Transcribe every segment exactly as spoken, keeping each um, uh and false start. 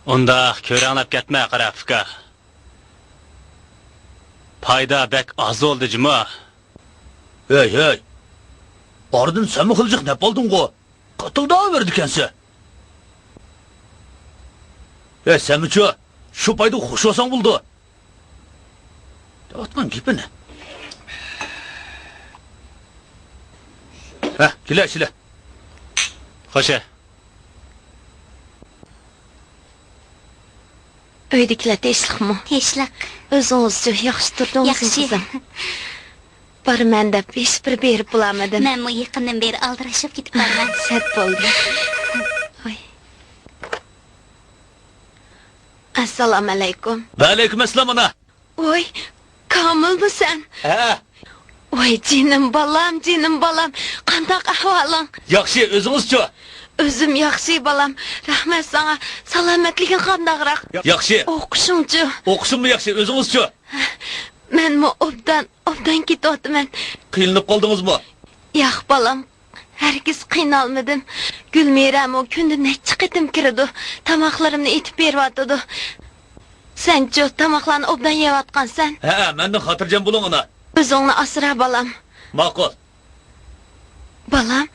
ئۇنداق كۆرەڭلەپ كەتمە، قارا ئۇكا. پايدا بەك ئاز بولدى جۇمۇ. ھەي، ھەي! ئارىدىن سەنمۇ خېلى جىق نەپ ئالدىڭغۇ؟ قاتىلداۋېرىدىكەنسەن. ھەي، سەنمۇچۇ، شۇ پايدىغا خوش بولساڭ بولىدۇ. دەۋاتقان گېپىنى. ھە، كېلە، ئىچىلە. خوش. ئۆيدىكىلەر تىنچلىقمۇ؟ تىنچلىق. ئۆزىڭىزچۇ، ياخشى تۇردىڭىزمۇ، ياخشى. قىزىم؟ بارىمەن دەپ ھېچبىر بېرىپ بولالمىدىم. مەنمۇ يېقىندىن بېرى ئالدىراشىپ كېتىپ بارىمەن. سەت بولدى. ۋاي. ئەسسالامۇئەلەيكۇم. ۋەئەلەيكۇم ئەسسالام، ئانا. ۋوي، كامىلمۇ سەن؟ ھە. ۋاي، جېنىم بالام، جېنىم بالام. قانداق ئەھۋالىڭ؟ ياخشى، ئۆزىڭىزچۇ؟ ئۆزۈم ياخشى، بالام. رەھمەت ساڭا. سالامەتلىكىڭ قانداقراق؟ ياخشى. ئوقۇشۇڭچۇ؟ ئوقۇشۇممۇ ياخشى، ئۆزىڭىزچۇ؟ مەنمۇ ئوبدان، ئوبدان كېتىۋاتىمەن. قىينىلىپ قالدىڭىزمۇ؟ ياق، بالام. ھەرگىز قىينالمىدىم. گۈلمىرەمۇ كۈندە نەچچە قېتىم كىرىدۇ، تاماقلىرىمنى ئېتىپ بېرىۋاتىدۇ. سەنچۇ، تاماقلارنى ئوبدان يەۋاتقانسەن؟ ھەئە، مەندىن خاتىرجەم بولۇڭ، ئانا. ئۆزۈڭنى ئاسرا، بالام. ماقۇل. بالام،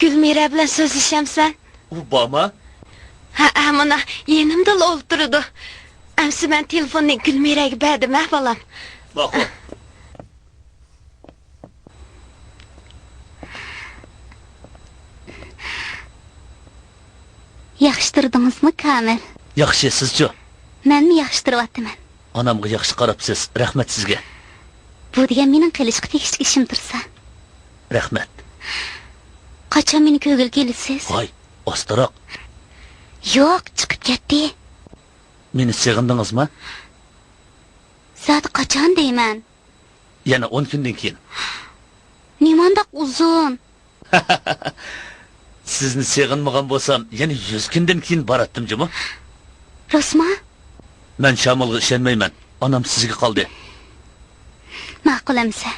گۈلمىرە بىلەن سۆزلىشەمسەن؟ ئۇ بارما؟ ھەئە، مانا، يېنىمدىلا ئولتۇرىدۇ. ئەمسە مەن تېلېفوننى گۈلمىرەگە بەردىم، ھە، بالام. ماقۇل. ياخشى تۇردىڭىزمۇ، كامىل؟ ياخشى، سىزچۇ؟ مەنمۇ ياخشى تۇرۇۋاتىمەن. ئانامغا ياخشى قاراپسىز، رەھمەت سىزگە. بۇ دېگەن مېنىڭ قىلىشقا تېگىشلىك ئىشىم تۇرسا. رەھمەت. قاچان مېنى كۆرگىلى كېلىسىز؟ ۋاي، ئاستىراق. يوق، چىقىپ كەتتى. مېنى سېغىندىڭىزمۇ؟ زادى قاچان دەيمەن؟ يەنە ئون كۈندىن كېيىن. نېمانداق ئۇزۇن؟ سىزنى سېغىنمىغان بولسام، يەنە يۈز كۈندىن كېيىن باراتتىم جۇمۇ. راستما؟ مەن شامالغا ئىشەنمەيمەن. ئانام سىزگە قالدى. ماقۇل ئەمىسە.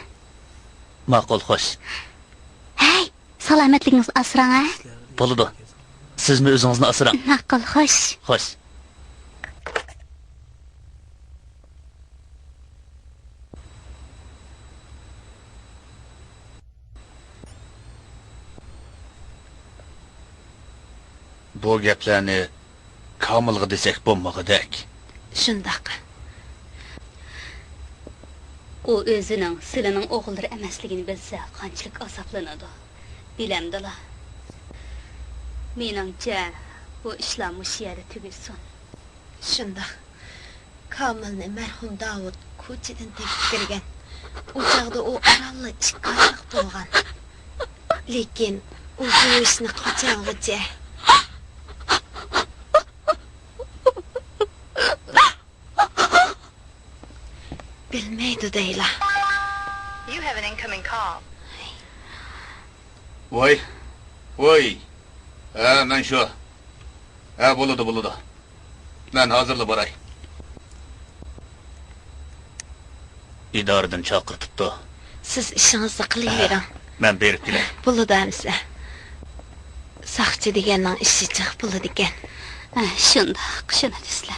ماقۇل، خوش. ھەي، سالامەتلىكىڭىزنى ئاسراڭ، ھە؟ بولىدۇ. سىزمۇ ئۆزىڭىزنى ئاسراڭ. ماقۇل، خوش. خوش. بۇ گەپلەرنى كامىلغا دېسەك بولمىغۇدەك. شۇنداق. ئۇ ئۆزىنىڭ سىلىنىڭ ئوغۇللىرى ئەمەسلىكىنى بىلسە قانچىلىك ئازابلىنىدۇ. بىلەمدىلا؟ مېنىڭچە، بۇ ئىشلار مۇشۇ يەردە تۈگىسۇن. شۇنداق. كامىلنى مەرھۇم داۋۇت كوچىدىن تېپىپ كىرگەن. ئۇ چاغدا ئۇ ئارانلا ئىككى ئايلىق بولغان. لېكىن ئۇ بۇ ئىشنى قاچانغىچە بىلمەيدۇ دەيلا. You have an incoming call. ۋاي، ۋاي. ھە، مەن شۇ. ھە، بولىدۇ، بولىدۇ. مەن ھازىرلا باراي. ئىدارىدىن چاقىرتىپتۇ. سىز ئىشىڭىزنى قىلىۋېرىڭ. ھە، مەن بېرىپ كېلەي. بولىدۇ ئەمىسە. ساقچى دېگەننىڭ ئىشى جىق بولىدىكەن. ھە، شۇنداق، شۇنى دېسىلە.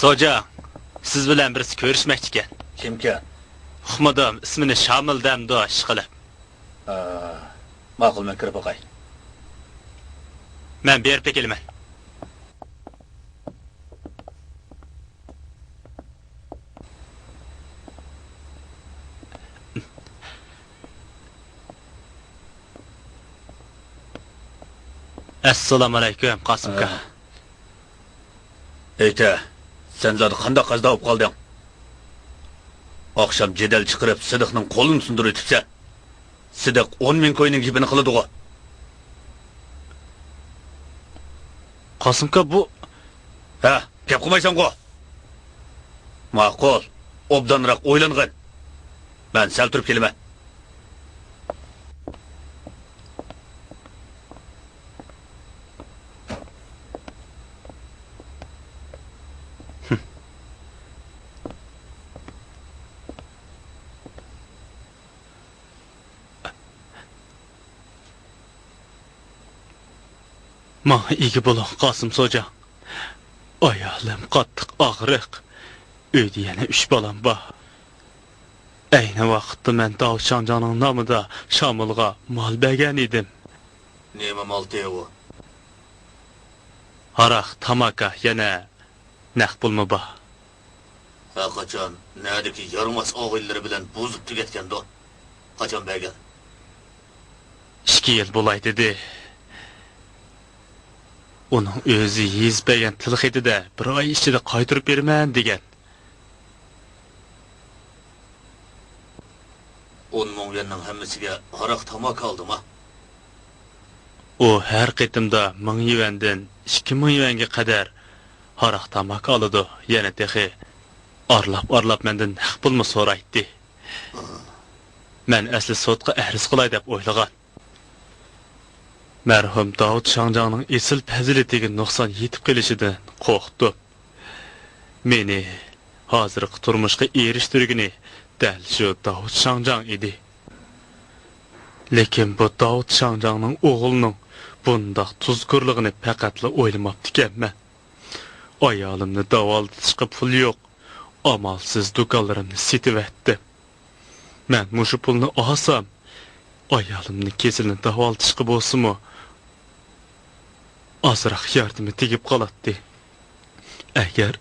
سوجا، سىز بىلەن بىرسى كۆرۈشمەكچىكەن. كىمكەن؟ ئۇقمىدىم، ئىسمىنى شامىل دەمدۇ، ئىشقىلىپ. ئا، ماقۇل، مەن كىرىپ باقاي. مەن بېرىپلا كېلىمەن. ئەسسالامۇئەلەيكۇم، قاسىم ئاكا. ئەيتە، سەن زادى قانداق قازا بولۇپ قالدىڭ؟ ئاخشام جېدەل چىقىرىپ، سىدىقنىڭ قولىنى سۇندۇرۇۋېتىپسەن. سىدىق ئون مىڭ كوينىڭ گېپىنى قىلىدىغۇ. قاسىم ئاكا، بۇ. ھە، گەپ قىلمايسەنغۇ؟ ماقۇل، ئوبدانراق ئويلانغىن. مەن سەل تۇرۇپ كېلىمەن. ماڭا ئىگە بولۇڭ، قاسىم سوجاڭ. ئايالىم قاتتىق ئاغرىق. ئۆيدە يەنە ئۈچ بالام بار. ئەينى ۋاقىتتا مەن داۋۇت شاڭجاڭنىڭ نامىدا شامىلغا مال بەرگەن ئىدىم. نېمە مالتى ئۇ؟ ھاراق، تاماكا، يەنە نەق پۇلمۇ بار. ھە، قاچان نەدىكى يارىماس ئاغىنىلىرى بىلەن بۇزۇپ تۈگەتكەندۇ؟ قاچان بەرگەن؟ ئىككى يىل بولاي دېدى. ئۇنىڭ ئۆزى يېزىپ بەرگەن تىلخېتىدە بىر ئاي ئىچىدە قايتۇرۇپ بېرىمەن دېگەن. ئون مىڭ يۈەننىڭ ھەممىسىگە ھاراق، تاماكا ئالدىما؟ ئۇ ھەر قېتىمدا مىڭ يۈەندىن ئىككى مىڭ يۈەنگە قەدەر ھاراق، تاماكا ئالىدۇ، يەنە تېخى ئارىلاپ-ئارىلاپ مەندىن ھەق پۇلمۇ سورايتتى. مەن ئەسلى سوتقا ئەرز قىلاي دەپ ئويلىغان. مەرھۇم داۋۇت شاڭجاڭنىڭ ئېسىل پەزىلىتىگە نۇقسان يېتىپ قېلىشىدىن قورقتۇم. مېنى ھازىرقى تۇرمۇشقا ئېرىشتۈرگىنى دەل شۇ داۋۇت شاڭجاڭ ئىدى. لېكىن بۇ داۋۇت شاڭجاڭنىڭ ئوغلىنىڭ بۇنداق تۇزكورلۇقىنى پەقەتلا ئويلىماپتىكەنمەن. ئايالىمنى داۋالىتىشقا پۇل يوق، ئامالسىز دۇكانلىرىمنى سېتىۋەتتىم. مەن مۇشۇ پۇلنى ئالسام، ئايالىمنىڭ كېسىلىنى داۋالىتىشقا بولسىمۇ ئازراق ياردىمى تېگىپ قالاتتى. ئەگەر،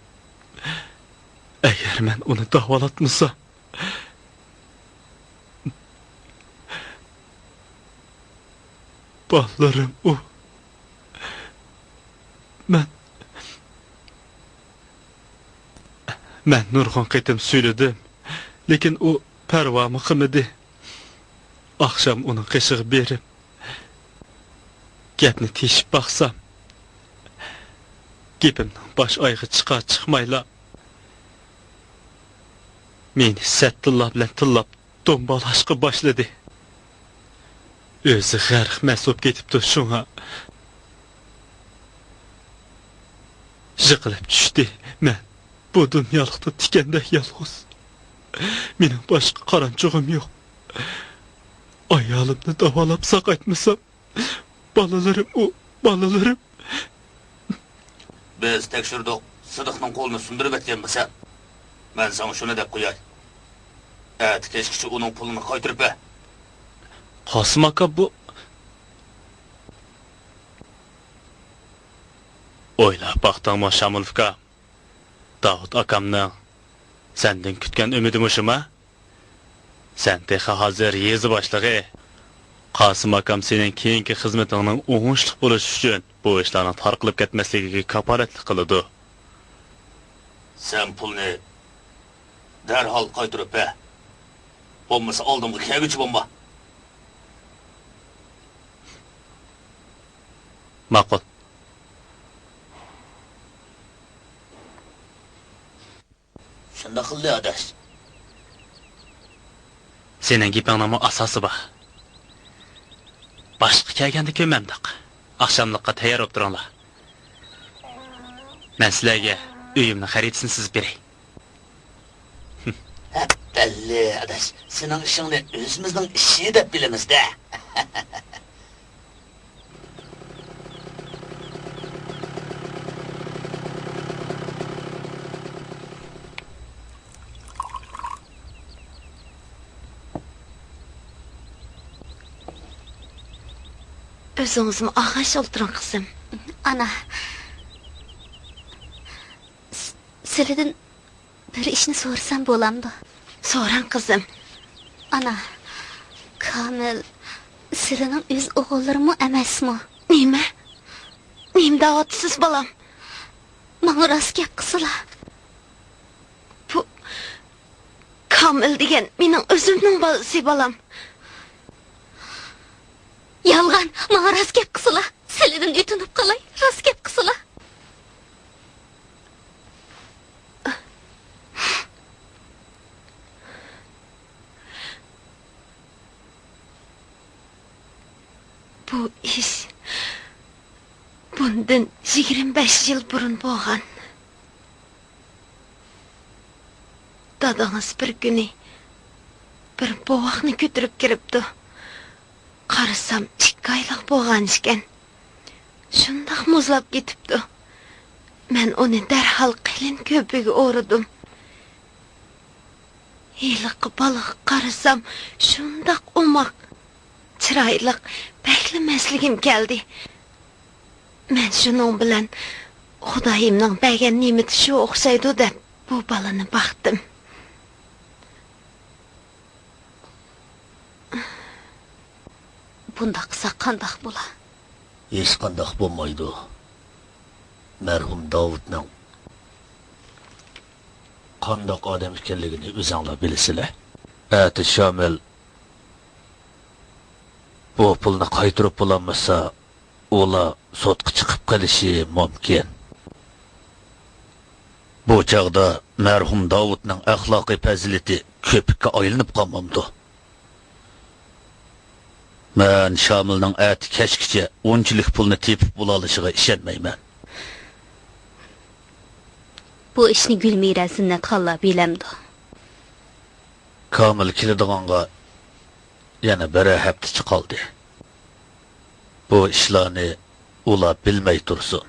ئەگەر مەن ئۇنى داۋالاتمىسام، بالىلىرىم ئۇ. مەن، مەن نۇرغۇن قېتىم سۈيلىدىم، لېكىن ئۇ پەرۋامۇ قىلمىدى. ئاخشام ئۇنىڭ قېشىغا بېرىپ، گەپنى تېشىپ باقسام، گېپىمنىڭ باش ئايىغى چىقار-چىقمايلا، مېنى سەت تىللار بىلەن تىللاپ دومبالاشقا باشلىدى. ئۆزى غەرق مەست بولۇپ كېتىپتۇ، شۇڭا يىقىلىپ چۈشتى. مەن بۇ دۇنيالىقتا تىكەندەك يالغۇز. مېنىڭ باشقا قارانچۇغۇم يوق. ئايالىمنى داۋالاپ ساقايتمىسام، بالىلىرىم ئۇ، بالىلىرىم. بىز تەكشۈردۇق، سىدىقنىڭ قولىنى سۇندۇرۇۋەتكەنمۇ سەن؟ مەن ساڭا شۇنى دەپ قوياي. ئەتە كەچكىچە ئۇنىڭ پۇلىنى قايتۇرۇپ بەر. قاسىم ئاكا، بۇ. ئويلاپ باقتىڭمۇ، شامىل ئۇكا؟ داۋۇت ئاكامنىڭ سەندىن كۈتكەن ئۈمىدى مۇشۇما؟ سەن تېخى ھازىر يېزا باشلىقى. قاسىم ئاكام سېنىڭ كېيىنكى خىزمىتىڭنىڭ ئوڭۇشلۇق بولۇشى ئۈچۈن بۇ ئىشلارنىڭ تارقىلىپ كەتمەسلىكىگە كاپالەتلىك قىلىدۇ. سەن پۇلنى دەرھال قايتۇرۇپ بەر. بولمىسا ئالدىمغا كەلگۈچى بولما. ماقۇل. شۇنداق قىلدى، ئاداش. سېنىڭ گېپىڭنىڭمۇ ئاساسى بار. باشلىققا كەلگەندە كۆرمەمدۇق. ئاخشاملىققا تەييار بولۇپ تۇرۇڭلار. مەن سىلەرگە ئۆيۈمنىڭ خەرىتىسىنى سىزىپ بېرەي. ھەپپەللى، ئاداش، سېنىڭ ئىشىڭنى ئۆزىمىزنىڭ ئىشى دەپ بىلىمىز-دە. ئۆزىڭىزمۇ ئاغاش ئولتۇرۇڭ، قىزىم. ئانا، س-، سىلىدىن بىر ئىشنى سورىسام بولامدۇ؟ سوراڭ، قىزىم. ئانا، كامىل سىلىنىڭ ئۆز ئوغۇللىرىمۇ ئەمەسمۇ؟ نېمە؟ نېمە دەۋاتىسىز، بالام؟ ماڭا راست گەپ قىلسىلا. بۇ كامىل دېگەن مېنىڭ ئۆزۈمنىڭ بالىسى، بالام. يالغان، ماڭا راست گەپ قىلسىلا. سىلىدىن ئۆتۈنۈپ قالاي، راست گەپ قىلسىلا. بۇ ئىش بۇندىن يىگىرمە بەش يىل بۇرۇن بولغان. دادىڭىز بىر كۈنى بىر بوۋاقنى كۆتۈرۈپ كىرىپتۇ. قارىسام، ئىككى ئايلىق بولغان ئىكەن. شۇنداق مۇزلاپ كېتىپتۇ. مەن ئۇنى دەرھال قېلىن كۆرپىگە ئورىدىم. ھېلىقى بالىغا قارىسام، شۇنداق ئوماق، چىرايلىق، بەكلا مەستلىگۈم كەلدى. مەن شۇنىڭ بىلەن خۇدايىمنىڭ بەرگەن نېمىتى شۇ ئوخشايدۇ دەپ، بۇ بالىنى باقتىم. بۇنداق قىلساق قانداق بولا؟ ھېچقانداق بولمايدۇ. مەرھۇم داۋۇتنىڭ قانداق ئادەم ئىكەنلىكىنى ئۆزۈڭلار بىلىسىلەر. ئەتە شامىل بۇ پۇلنى قايتۇرۇپ بولالمىسا، ئۇلار سوتقا چىقىپ قېلىشى مۇمكىن. بۇ چاغدا مەرھۇم داۋۇتنىڭ ئەخلاقىي پەزىلىتى كۆپۈككە ئايلىنىپ قالمامدۇ؟ مەن شامىلنىڭ ئەتە كەچكىچە ئۇنچىلىك پۇلنى تېپىپ بولالىشىغا ئىشەنمەيمەن. بۇ ئىشنى گۈلمىرە زىننەتخانلار بىلەمدۇ؟ كامىل كېلىدىغانغا يەنە بىرەر ھەپتىچە قالدى. بۇ ئىشلارنى ئۇلار بىلمەي تۇرسۇن.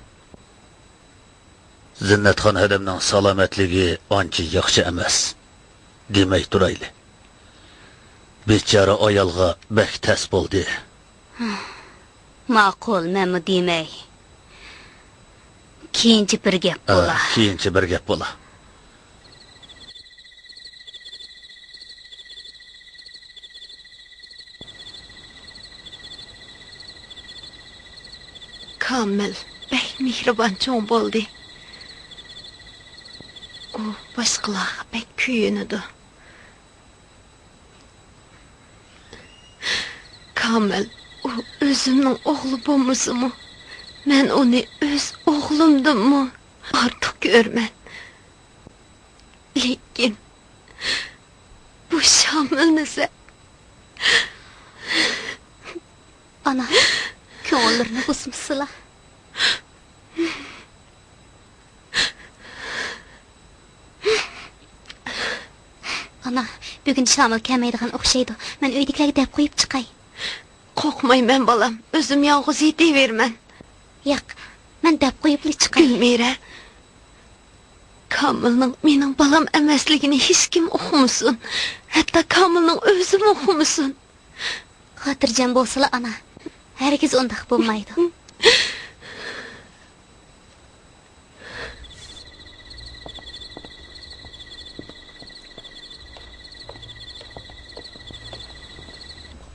زىننەتخان ھەدەمنىڭ سالامەتلىكى ئانچە ياخشى ئەمەس. دېمەي تۇرايلى. بىچارە ئايالغا بەك تەس بولدى. ماقۇل، مەنمۇ دېمەي. كېيىنچە بىر گەپ ھە، بولا. كېيىنچە بىر گەپ بولا. كامىل بەك مېھرىبان چوڭ بولدى. ئۇ باشقىلارغا بەك كۆيۈنىدۇ. كامىل، ئۇ ئۆزۈمنىڭ ئوغلى بولمىسىمۇ، مەن ئۇنى ئۆز ئوغلۇمدىنمۇ ئارتۇق كۆرىمەن. لېكىن بۇ شامىلنى سەن. ئانا، كۆڭۈللىرىنى بۇزمىسىلا. ئانا، بۈگۈن شامىل كەلمەيدىغان ئوخشايدۇ. مەن ئۆيدىكىلەرگە دەپ قويۇپ چىقاي. قورقمايمەن، بالام. ئۆزۈم يالغۇز يېتىۋېرىمەن. ياق، مەن دەپ قويۇپلا چىقاي. گۈلمىرە، كامىلنىڭ مېنىڭ بالام ئەمەسلىكىنى ھېچكىم ئۇقمىسۇن. ھەتتا كامىلنىڭ ئۆزىمۇ ئۇقمىسۇن. خاتىرجەم بولسىلا، ئانا. ھەرگىز ئۇنداق بولمايدۇ.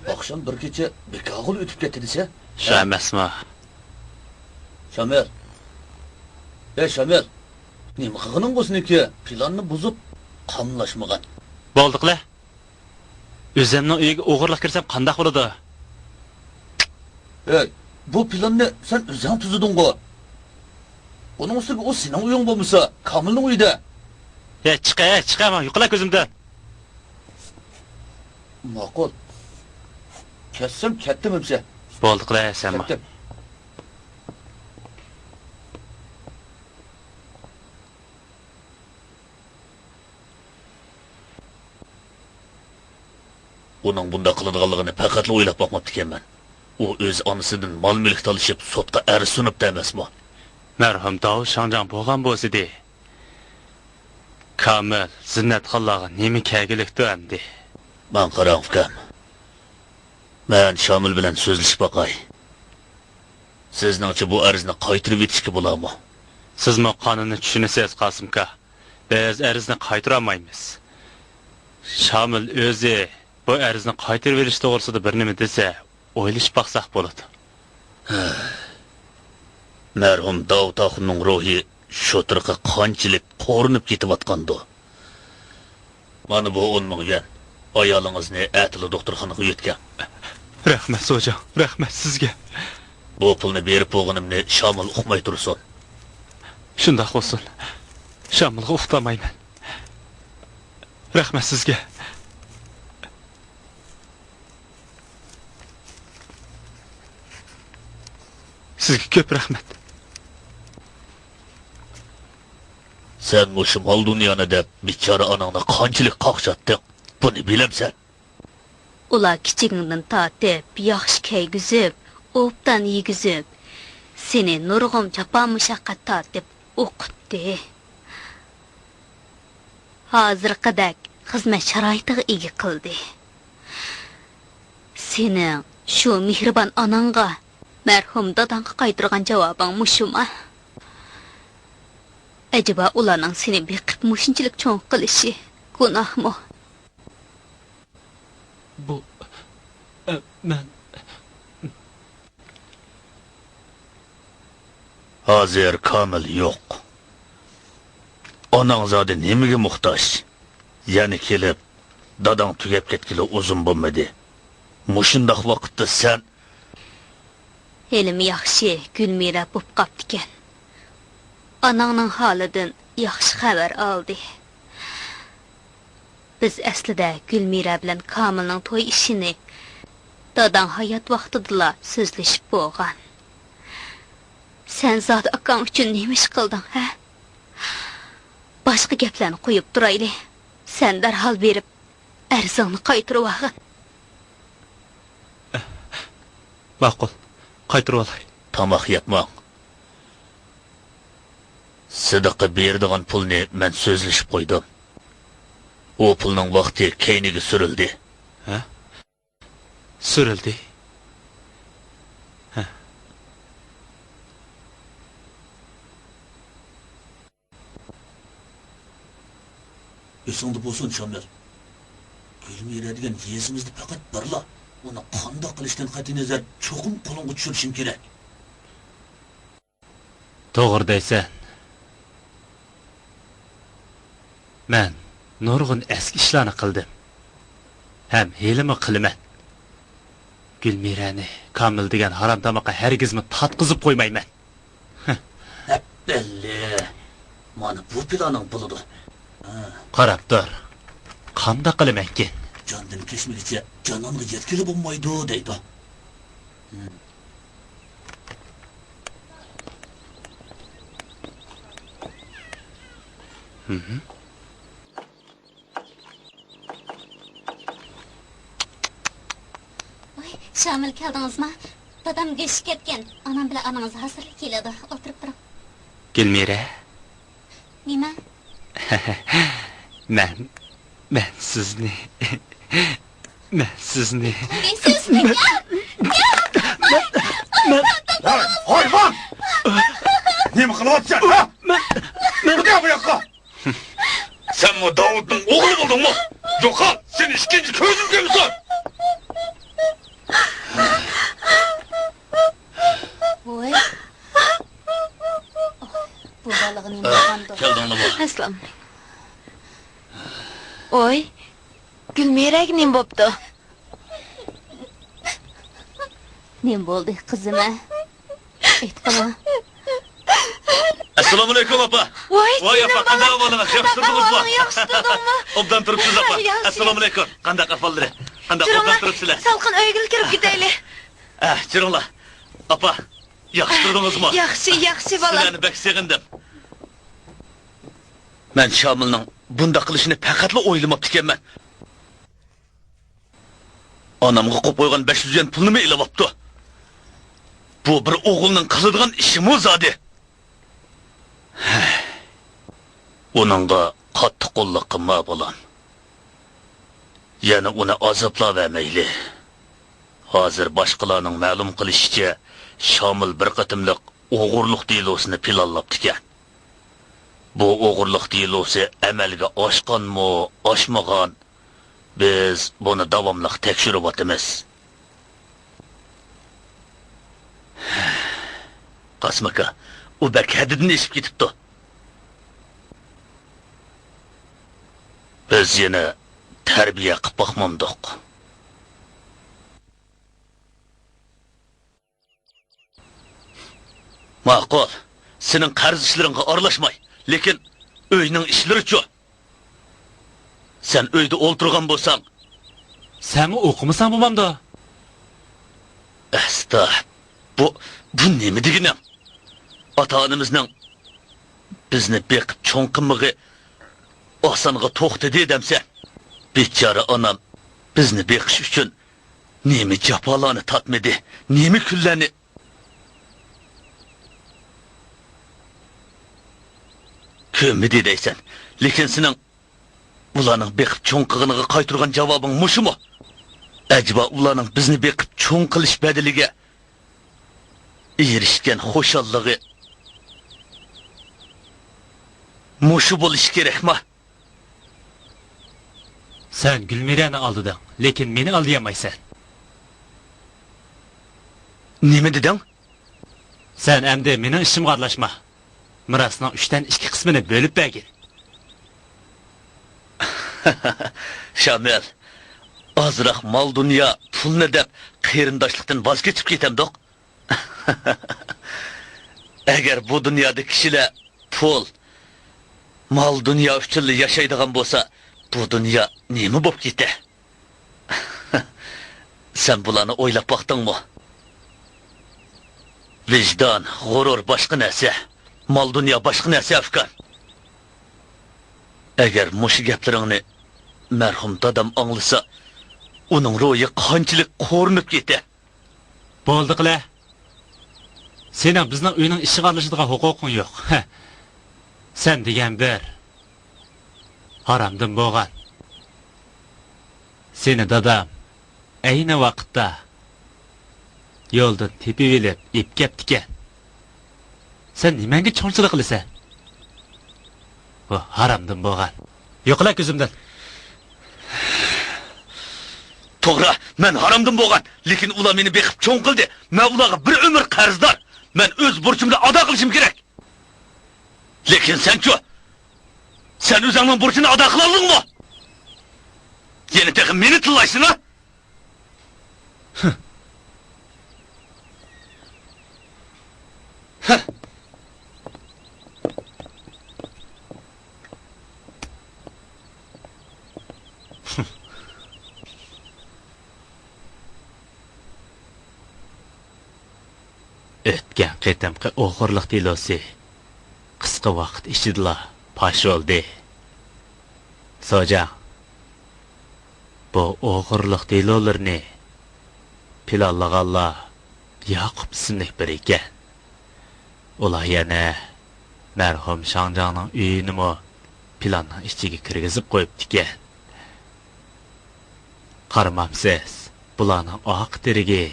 ئاخشام بىر كېچە بىكارغىلا ئۆتۈپ كەتتى دېسە؟ شۇ ئەمەسمۇ؟ شامىل. ئەي شامىل، نېمە قىلغىنىڭ بۇ سېنىڭكى؟ پىلاننى بۇزۇپ، قاملاشمىغان. بولدى قىلە. ئۆزۈمنىڭ ئۆيىگە ئوغرىلىق كىرسەم قانداق بولىدۇ؟ ھەي، بۇ پىلاننى سەن ئۆزۈڭ تۈزىدىڭغۇ؟ ئۇنىڭ ئۈستىگە ئۇ سېنىڭ ئۆيۈڭ بولمىسا، كامىلنىڭ ئۆيىدە. ھەي، چىق، ھەي، چىق، ھەي، يوقىلا كۆزۈمدىن. ماقۇل. كەتسەم كەتتىم ئەمىسە. بولدى قىلە، سەنمۇ. كەتتىم. ئۇنىڭ بۇنداق قىلىدىغانلىقىنى پەقەتلا ئويلاپ باقماپتىكەنمەن. ئۇ ئۆز ئانىسىدىن مال-مۈلۈك تالىشىپ، سوتقا ئەرز سۇنۇپتۇ ئەمەسمۇ؟ مەرھۇم داۋۇت شاڭجاڭ بولغان بولسىدى، كامىل زىننەتخانلارغا نېمە كەلگۈلۈكتۇ ئەمدى؟ ماڭا قاراڭ، ئۇكام. مەن شامىل بىلەن سۆزلىشىپ باقاي. سىزنىڭچە بۇ ئەرزنى قايتۇرۇۋېتىشكە بولامۇ؟ سىزمۇ قانۇننى چۈشىنىسىز، قاسىمكا. بىز ئەرزنى قايتۇرالمايمىز. شامىل ئۆزى بۇ ئەرزنى قايتۇرۇۋېلىش توغرىسىدا بىر نېمە دېسە، ئويلىشىپ باقساق بولىدۇ. مەرھۇم داۋۇت ئاخۇننىڭ روھى شۇ تۇرقى قانچىلىك قورۇنۇپ كېتىۋاتقاندۇ؟ مانا بۇ ئون مىڭ يۈەن. ئايالىڭىزنى ئەتىلا دوختۇرخانىغا يۆتكەڭ. رەھمەت، سوجاڭ، رەھمەت سىزگە. بۇ پۇلنى بېرىپ بولغىنىمنى شامىل ئۇقماي تۇرسۇن. شۇنداق بولسۇن. شامىلغا ئۇقتۇرمايمەن. رەھمەت سىزگە. سىزگە كۆپ رەھمەت. سەن مۇشۇ مال-دۇنيانى دەپ، بىچارە ئاناڭنى قانچىلىك قاقشاتتىڭ، بۇنى بىلەمسەن؟ ئۇلار كىچىكىڭدىن تارتىپ ياخشى كىيگۈزۈپ، ئوبدان يېگۈزۈپ، سېنى نۇرغۇن جاپا-مۇشەققەت تارتىپ ئوقۇتتى. ھازىرقىدەك خىزمەت شارائىتىغا ئىگە قىلدى. سېنىڭ شۇ مېھرىبان ئاناڭغا، مەرھۇم داداڭغا قايتۇرغان جاۋابىڭ مۇشۇما؟ ئەجەبا ئۇلارنىڭ سېنى بېقىپ مۇشۇنچىلىك چوڭ قىلىشى گۇناھمۇ؟ بۇ، ئە، مەن. ھازىر كامىل يوق. ئاناڭ زادى نېمىگە موھتاج؟ يەنە كېلىپ، داداڭ تۈگەپ كەتكىلى ئۇزۇن بولمىدى. مۇشۇنداق ۋاقىتتا سەن. ھېلىمۇ ياخشى، گۈلمىرە بوپ قاپتىكەن. ئاناڭنىڭ ھالىدىن ياخشى خەۋەر ئالدى. بىز ئەسلىدە گۈلمىرە بىلەن كامىلنىڭ توي ئىشىنى داداڭ ھايات ۋاقتىدىلا سۆزلىشىپ بولغان. سەن زادى ئاكاڭ ئۈچۈن نېمە ئىش قىلدىڭ، ھە؟ باشقا گەپلەرنى قويۇپ تۇرايلى. سەن دەرھال بېرىپ ئەرزىڭنى قايتۇرۇۋالغىن. ماقۇل، قايتۇرۇۋالاي. تاماق يەپ ماڭ. سىدىققا بېرىدىغان پۇلنى مەن سۆزلىشىپ قويدۇم. ئۇ پۇلنىڭ ۋاقتى كەينىگە سۈرۈلدى. ھە؟ سۈرۈلدى؟ ھە. ئېسىڭدە بولسۇن، شامىل. گۈلمىرە دېگەن يېزىمىزدا پەقەت بىرلا. ئۇنى قانداق قىلىشتىن قەتئىينەزەر، چوقۇم قولۇڭغا چۈشۈرۈشۈڭ كېرەك. توغرا دەيسەن. مەن نۇرغۇن ئەسكى ئىشلارنى قىلدىم. ھەم ھېلىمۇ قىلىمەن. گۈلمىرەنى كامىل دېگەن ھارام تاماققا ھەرگىزمۇ تارتقۇزۇپ قويمايمەن. ئەپەللى! مانا بۇ پىلانىڭ بولىدۇ. ھە. قاراپ تۇر. قانداق قىلىمەنكىن؟ جاندىن كەچمىگۈچە جانانغا يەتكىلى بولمايدۇ دەيدۇ. ھە. ھىم. ۋاي، شامىل كەلدىڭىزما؟ دادام گۆشكە كەتكەن. ئانام بىلەن ئانىڭىز ھازىرلا كېلىدۇ. ئولتۇرۇپ تۇرۇڭ. گۈلمىرە. نېمە؟ مەن، مەن سىزنى، مەن سىزنى. مەن، مەن، مەن. ھاي، ھايۋان! نېمە قىلىۋاتىسەن، ھە؟ مەن، مەن. بۇ ياققا! سەنمۇ داۋۇتنىڭ ئوغلى بولدۇڭمۇ؟ يوقال، سېنى ئىككىنچى كۆزۈم كۆرمىسۇن! ۋوي. بۇ بالىغا نېمە بولغاندۇ؟ كەلدىڭلىمۇ؟ ئەسسالامۇئەلەيكۇم. ۋوي، گۈلمىرەگە نېمە بوپتۇ؟ نېمە بولدى، قىزىم، ھە؟ ئېيتقىنا. ئەسسالامۇئەلەيكۇم، ئاپا. ۋاي، ۋاي، ئاپا، قانداق ئەھۋالىڭىز؟ ياخشى تۇردىڭىزمۇ؟ ياخشى تۇردۇڭمۇ؟ ئوبدان تۇرۇپسىز، ئاپا. ياخشى. ئەسسالامۇئەلەيكۇم. قانداق ئەھۋاللىرى؟ قانداق، ئوبدان تۇرۇپسىلەر؟ سالقىن ئۆيگىلا كىرىپ كېتەيلى. ئە، چۈرۈڭلار. ئاپا، ياخشى تۇردىڭىزمۇ؟ ياخشى، ياخشى، بالام. سىلەرنى بەك سېغىندىم. مەن شامىلنىڭ بۇنداق قىلىشىنى پەقەتلا ئويلىماپتىكەنمەن. ئانامغا قويۇپ قويغان بەش يۈز يۈەن پۇلنىمۇ ئېلىۋاپتۇ. بۇ بىر ئوغۇلنىڭ قىلىدىغان ئىشىمۇ زادى؟ ئۇنىڭغا قاتتىق قوللۇق قىلما، بالام. يەنە ئۇنى ئازابلاۋەرمەيلى. ھازىر باشقىلارنىڭ مەلۇم قىلىشىچە، شامىل بىر قېتىملىق ئوغرىلىق دېلوسىنى پىلانلاپتىكەن. بۇ ئوغرىلىق دېلوسى ئەمەلگە ئاشقانمۇ، ئاشمىغان، بىز بۇنى داۋاملىق تەكشۈرۈۋاتىمىز. قاسىم ئاكا، ئۇ بەك ھەددىدىن ئېشىپ كېتىپتۇ. بىز يەنە تەربىيە قىلىپ باقمامدۇق. ماقۇل، سېنىڭ قەرز ئىشلىرىڭغا ئارىلاشماي، لېكىن ئۆينىڭ ئىشلىرىچۇ؟ سەن ئۆيدە ئولتۇرغان بولساڭ. سەنمۇ ئوقۇمىساڭ بولمامدۇ؟ ئەستا، بۇ، بۇ نېمە دېگىنىڭ؟ ئاتا-ئانىمىزنىڭ بىزنى بېقىپ چوڭ قىلمىقى ئاسانغا توختىدى دەمسەن؟ بىچارە ئانام بىزنى بېقىش ئۈچۈن نېمە جاپالارنى تارتمىدى، نېمە كۈنلەرنى. كۆنمىدى دەيسەن. لېكىن سېنىڭ ئۇلارنىڭ بېقىپ چوڭ قىلغىنىغا قايتۇرغان جاۋابىڭ مۇشۇمۇ؟ ئەجەبا ئۇلارنىڭ بىزنى بېقىپ چوڭ قىلىش بەدىلىگە ئېرىشكەن خۇشاللىقى مۇشۇ بولۇشى كېرەكما؟ سەن گۈلمىرەنى ئالدىدىڭ، لېكىن مېنى ئالدىيالمايسەن. نېمە دېدىڭ؟ سەن ئەمدى مېنىڭ ئىشىمغا ئارىلاشما. مىراسنىڭ ئۈچتىن ئىككى قىسمىنى بۆلۈپ بەرگىن. شامىل، ئازراق مال-دۇنيا، پۇلنى دەپ قېرىنداشلىقتىن ۋاز كېچىپ كېتەمدۇق؟ ئەگەر بۇ دۇنيادا كىشىلەر پۇل، مال-دۇنيا ئۈچۈنلا ياشايدىغان بولسا، بۇ دۇنيا نېمە بولۇپ كېتەر؟ سەن بۇلارنى ئويلاپ باقتىڭمۇ؟ ۋىجدان، غۇرۇر باشقا نەرسە، مال-دۇنيا باشقا نەرسە، ئۇكام. ئەگەر مۇشۇ گەپلىرىڭنى مەرھۇم دادام ئاڭلىسا، ئۇنىڭ روھى قانچىلىك قورۇنۇپ كېتەر. بولدى قىلە. سېنىڭ بىزنىڭ ئۆينىڭ ئىشىغا ئارىلىشىدىغان ھوقۇقۇڭ يوق. سەن دېگەن بىر ھارامدىن بولغان. سېنى دادام ئەينى ۋاقىتتا يولدىن تېپىۋېلىپ ئېلىپ كەپتىكەن. سەن نېمەڭگە چوڭچىلىق قىلىسەن؟ بۇ ھارامدىن بولغان. يوقىلا كۆزۈمدىن. توغرا، مەن ھارامدىن بولغان، لېكىن ئۇلار مېنى بېقىپ چوڭ قىلدى. مەن ئۇلارغا بىر ئۆمۈر قەرزدار. مەن ئۆز بۇرچۇمنى ئادا قىلىشىم كېرەك. لېكىن سەنچۇ؟ سەن ئۆزۈڭنىڭ بۇرچىنى ئادا قىلالىدىڭمۇ؟ يەنە تېخى مېنى تىللايسەن، ھە؟ ئۆتكەن قېتىمقى ئوغرىلىق دېلوسى قىسقا ۋاقىت ئىچىدىلا پاش بولدى. سوجاڭ، بۇ ئوغرىلىق دېلولىرىنى پىلانلىغانلار ياقۇپ ئىسىملىك بىرى ئىكەن. ئۇلار يەنە مەرھۇم شاڭجاڭنىڭ ئۆيىنىمۇ پىلاننىڭ ئىچىگە كىرگۈزۈپ قويۇپتىكەن. قارىمامسىز، بۇلارنىڭ ئارقا تىرىكى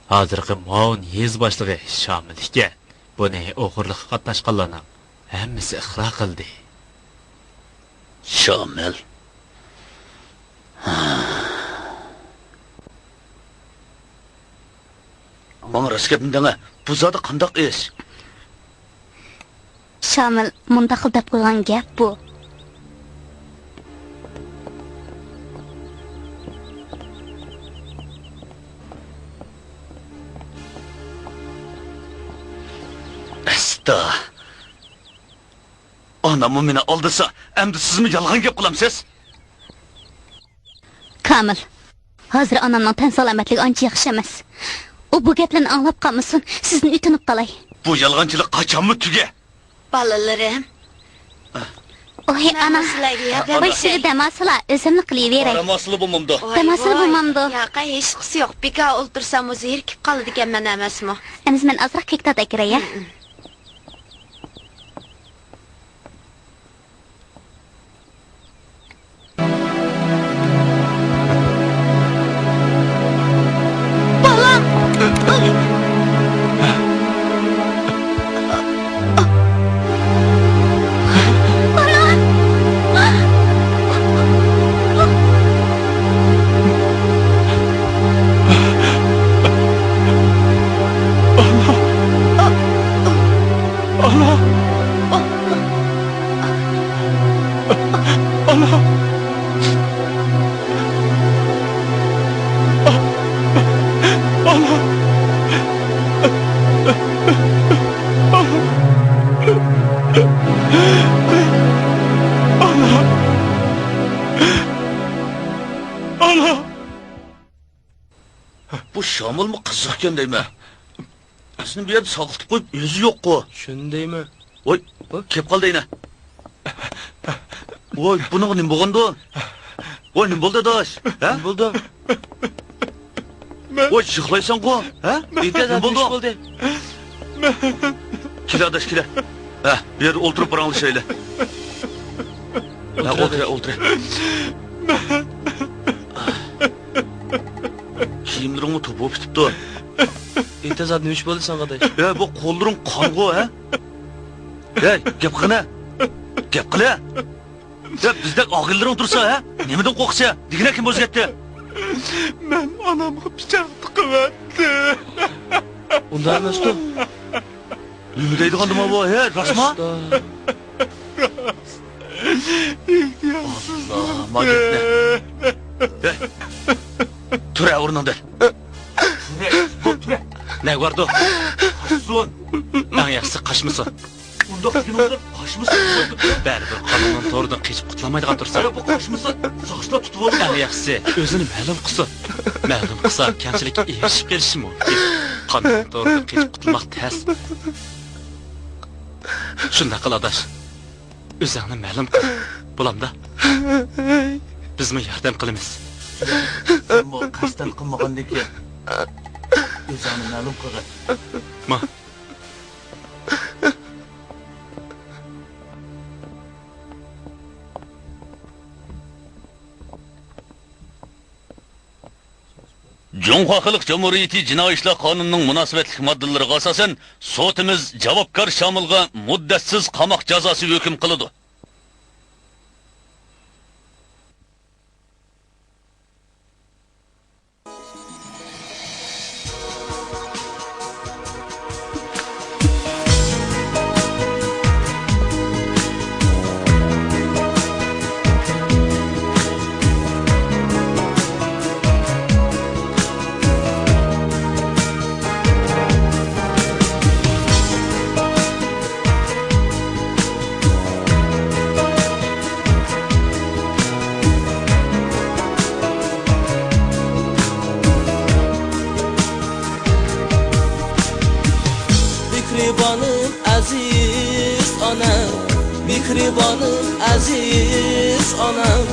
ھازىرقى ماۋۇن يېزا باشلىقى شامىل ئىكەن. بۇنى ئوغرىلىققا قاتناشقانلارنىڭ ھەممىسى ئىقرار قىلدى. شامىل؟ ماڭا راست گەپنى دەڭە، بۇ زادى قانداق ئىش؟ شامىل مۇنداقلا دەپ قويغان گەپ بۇ. ئەستا. ئاناممۇ مېنى ئالدىسا، ئەمدى سىزمۇ يالغان گەپ قىلامسىز؟ كامىل، ھازىر ئانامنىڭ تەن سالامەتلىكى ئانچە ياخشى ئەمەس. ئۇ بۇ گەپلەرنى ئاڭلاپ قالمىسۇن، سىزدىن ئۆتۈنۈپ قالاي. بۇ يالغانچىلىق قاچانمۇ تۈگە؟ بالىلىرىم. ۋاي، ئانا. سىلەرگە ياردەم ۋاي، سىلى دەم ئالسىلا، ئۆزۈملا قىلىۋېرەي. دەم ئالسىلا بولمامدۇ؟ ۋاي، دەم ئالسىلا ۋاي. بولمامدۇ؟ ياقەي، ھېچقىسى يوق. بىكار ئولتۇرساممۇ زېرىكىپ قالىدىكەنمەن ئەمەسمۇ؟ ئەمىسە مەن ئازراق كۆكتات ئەكىرەي، ھە؟ بالام! بۇ شامىلمۇ قىزىقكەن دەيمەن. بىزنى بۇ يەردە ساقلىتىپ قويۇپ ئۆزى يوققۇ. شۇنى دەيمەن. ۋاي، كەپ قالدى يەنە. ۋاي، بۇنىڭغا نېمە بولغاندۇ؟ ۋاي، نېمە بولدى ئاداش؟ ھە؟ نېمە بولدى؟ ۋاي، يىغلايسەنغۇ؟ ھە؟ ئېيتە، نېمە بولدى؟ كېلە ئاداش، كېلە. ھە، بۇ يەردە ئولتۇرۇپ پاراڭلىشايلى. ھە، ئولتۇر، ئولتۇر. كىيىملىرىڭمۇ توپىغا پۈتۈپتۇ. ئېيتە زادى نېمە ئىش بولدى ساڭا، ئاداش؟ ھە، بۇ قوللىرىڭ قانغۇ، ھە؟ ھەي، گەپ قىلغىنە. گەپ قىلە. يا بىزدەك ئاغىنىلىرىڭ تۇرسا، ھە؟ نېمىدىن قورقىسەن؟ دېگىنە كىم ئۆزگەرتتى؟ مەن ئانامغا پىچاق تىقىۋەتتىم. ئۇنداق ئەمەستۇ. نېمە دەيدىغاندىما بۇ، ھە؟ راستما؟ راست. ئاللا، ما گەپنى. ھە. تۇر، ھە، ئورنۇڭدىن. تۇر، تۇر. نەگە باردۇ؟ قاچسۇن. ئەڭ ياخشىسى قاچمىسۇن. ئۇنداق دېگىنىڭدىن قاچمىسا بولىدۇ. بەرىبىر قانۇننىڭ تورىدىن قېچىپ قۇتۇلالمايدىغان تۇرسا. يا بۇ قاچمىسا ساقچىلار تۇتۇۋالىدۇ. ئەڭ ياخشىسى ئۆزىنى مەلۇم قىلسۇن. مەلۇم قىلسا كەمچىلىككە ئېرىشىپ قېلىشى مۇمكىن. قانۇننىڭ تورىدىن قېچىپ قۇتۇلماق تەس. شۇنداق قىل ئاداش. ئۆزۈڭنى مەلۇم قىل. بولامدا؟ بىزمۇ ياردەم قىلىمىز. سەنمۇ قەستەن قىلمىغاندىكىن ئۆزۈڭنى مەلۇم قىلغىن. ما. جۇڭخۇا خەلق جۇمھۇرىيىتى جىنايى ئىشلار قانۇنىنىڭ مۇناسىۋەتلىك ماددىلىرىغا ئاساسەن، سوتىمىز جاۋابكار شامىلغا مۇددەتسىز قاماق جازاسى ھۆكۈم قىلىدۇ. مېھرىبانىم ئەزىز ئانام، مېھرىبانىم ئەزىز ئانام،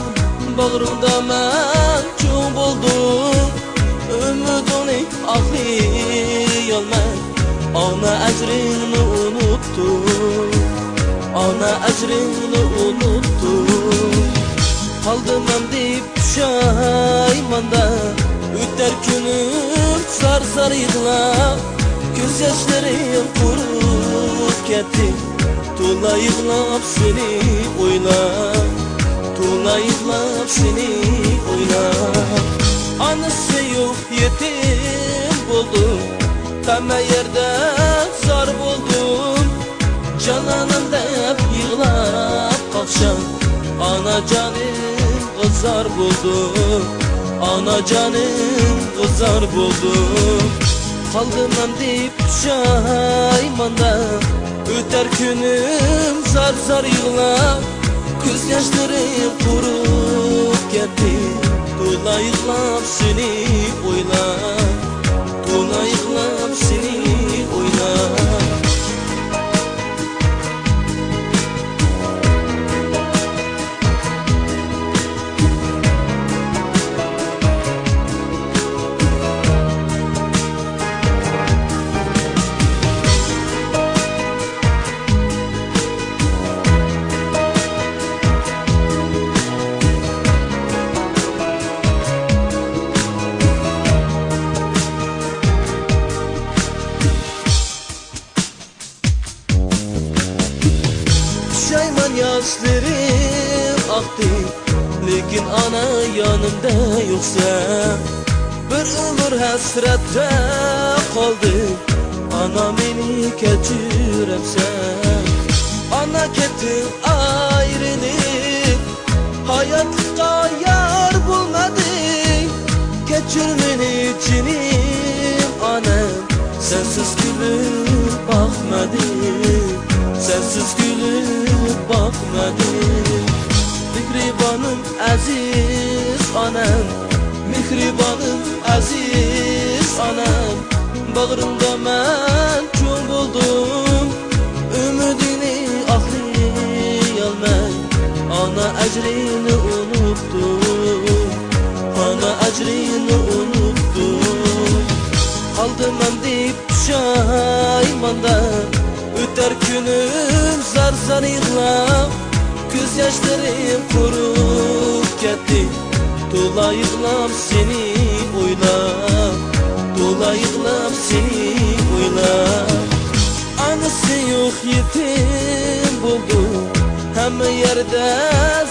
باغرىڭدا مەن چوڭ بولدۇم، ئۈمىدىڭنى ئاقلىيالماي، ئانا ئەجرىڭنى ئۇنۇتتۇم، ئانا ئەجرىڭنى ئۇنۇتتۇم. قالدىم ئەمدى پۇشايماندا، ئۆتەر كۈنۈم زار-زار يىغلاپ، كۆز ياشلىرىم قۇرۇپ كەتتى. تولا يىغلاپ سېنى ئويلاپ، تولا يىغلاپ سېنى ئويلاپ. ئانىسى يوق يېتىم بولدۇم، ھەممە يەردە زار بولدۇم. جانانىم دەپ يىغلاپ قاقشاپ، ئانا جانىمغا زار بولدۇم، ئانا جانىمغا زار بولدۇم. قالدىم ئەمدى پۇشايماندا، ئۆتەر كۈنۈم زار-زار يىغلاپ، كۆز ياشلىرىم قۇرۇپ كەتتى. تولا يىغلاپ سېنى ئويلاپ، تولا يىغلاپ سېنى ئويلاپ. پۇشايمان ياشلىرىم ئاقتى، لېكىن ئانا يېنىمدا يوقسەن. بىر ئۆمۈر ھەسرەتتە قالدىم، ئانا مېنى كەچۈرەمسەن؟ ئانا كەتتىڭ ئايرىلىپ، ھاياتلىققا يار بولمىدىڭ. كەچۈر مېنى جېنىم ئانام، سەنسىز كۈلۈپ باقمىدىم، سەنسىز كۈلۈپ باقمىدىم. مېھرىبانىم ئەزىز ئانام، مېھرىبانىم ئەزىز ئانام، باغرىڭدا مەن چوڭ بولدۇم. ئۈمىدىڭنى ئاقلىيالماي، ئانا ئەجرىنى ئۇنۇتتۇم، ئانا ئەجرىنى ئۇنۇتتۇم. قالدىم ئەمدى پۇشايماندا، ئۆتەر كۈنۈم زار-زار يىغلاپ، كۆز ياشلىرىم قۇرۇپ كەتتى، تولا يىغلاپ سېنى ئويلاپ، تولا يىغلاپ سېنى ئويلاپ. ئانىسى يوق يېتىم بولدۇم، ھەممە يەردە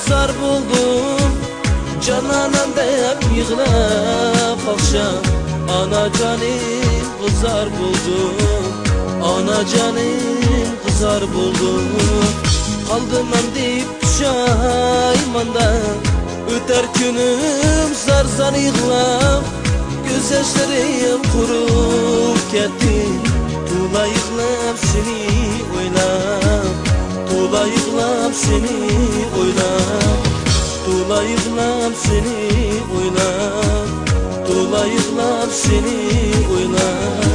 زار بولدۇم. جانانان دەپ يىغلاپ قاقشاپ، ئانا جانىمغا زار بولدۇم، ئانا جانىمغا زار بولدۇم. قالدىم ئەمدى پۇشايماندا، ئۆتەر كۈنۈم زار-زار يىغلاپ، كۆز ياشلىرىم قۇرۇپ كەتتى. تولا يىغلاپ سېنى ئويلاپ، تولا يىغلاپ سېنى ئويلاپ، تولا يىغلاپ سېنى ئويلاپ، تولا يىغلاپ سېنى ئويلاپ.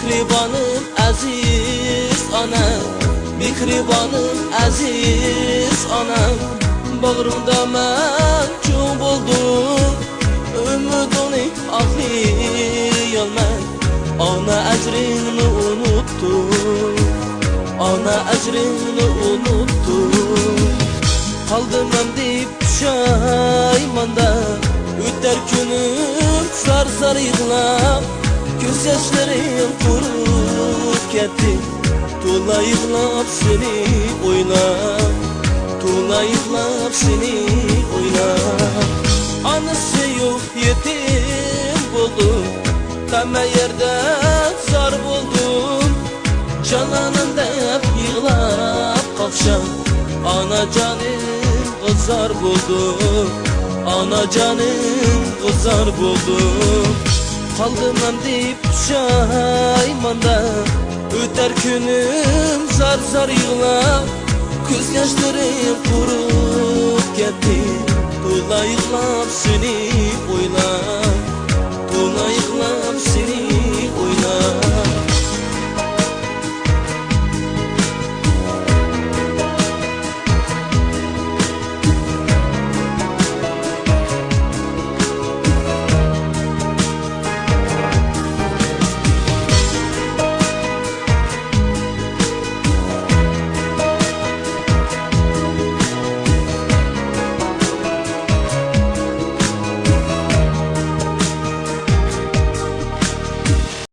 مېھرىبانىم ئەزىز ئانام، مېھرىبانىم ئەزىز ئانام، باغرىڭدا مەن چوڭ بولدۇم. ئۈمىدىڭنى ئاقلىيالماي، ئانا ئەجرىڭنى ئۇنۇتتۇم، ئانا ئەجرىڭنى ئۇنۇتتۇم. قالدىم ئەمدى پۇشايماندا، ئۆتەر كۈنۈم زار-زار يىغلاپ، كۆز ياشلىرىم قۇرۇپ كەتتى. تولا يىغلاپ سېنى ئويلاپ، تولا يىغلاپ سېنى ئويلاپ. ئانىسى يوق يېتىم بولدۇم، ھەممە يەردە زار بولدۇم. جانانىم دەپ يىغلاپ قاقشاپ، ئانا جانىمغا زار بولدۇم، ئانا جانىمغا زار بولدۇم. قالدىم ئەمدى پۇشايماندا، ئۆتەر كۈنۈم زار-زار يىغلاپ، كۆز ياشلىرىم قۇرۇپ كەتتى. تولا يىغلاپ سېنى ئويلاپ، تولا يىغلاپ سېنى